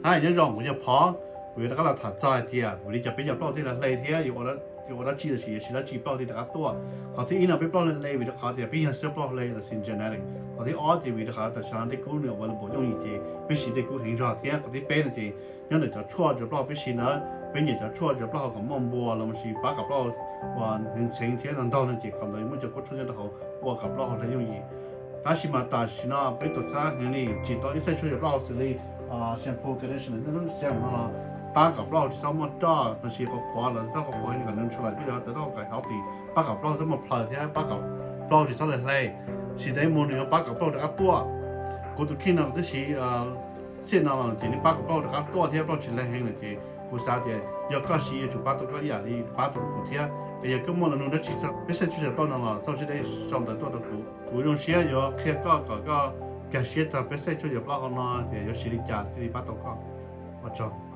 Nyob zoo, kuv yog Phov, kuv yuav rov qab los tham txog hais tias vim li cas peb cov plaub thiaj li hle thiab yuav ua dab tsi los sis yuav siv dab tsi plaub thiaj rov qab tuaj. Qhov thib ib no peb plaub hle hle vim rau qhov tias peb yog xab plaub hle los sis genetic. Qhov thib ob ces vim rau qhov tam sim no dej kub nws available yooj yim ces peb siv dej kub heev zog thiab. Qhov thib peb no ces nyob ntawm cov tshuaj cov plaub hau peb siv ntawd, peb nyiam cov tshuaj cov plaub hau kom muaj npua los sis pab kom plaub hau ntxheev thiab ntau ntau no ces qhov ntawd muaj cov kub tshuaj nyob rau hauv ua kom plaub hau hle yooj yim. Tab sis mas tam sim no peb tuam txhab heev li tsis tau ib txhia tshuaj cov plaub hau xws li shampoo, conditioner, lub xab no los pab kom plaub hau tsis txhob muaj roj los sis qhuav qhuav los txhob qhuav qhuav li kom nws tshuav lawm peb yuav tau kom healthy, pab kom plaub hau txhob muaj plhaws thiab pab kom plaub hau tsis txhob hle hle. Siv ntawd ib mus nws yuav pab kom plaub hau rov qab tuaj. Kuv tus kheej no kuv twb siv xiaj no los ces nws pab kom plaub hau rov qab tuaj thiab plaub hau tsis hle heev lawm ces kuv xav tias yog koj siv yuav tsum pab tau koj ib yam li pab tau kuv thiab. Es yog koj muaj lus nug dab tsi txog peb xab tshuaj cov plaub no los txhob siab deb sau ntawv tuaj rau kuv, kuv zoo siab yuav qhia koj kom koj nkag siab txog peb xab tshuaj cov plaub hau no tias yuav siv li cas thiaj li pab tau koj. Ua tsaug.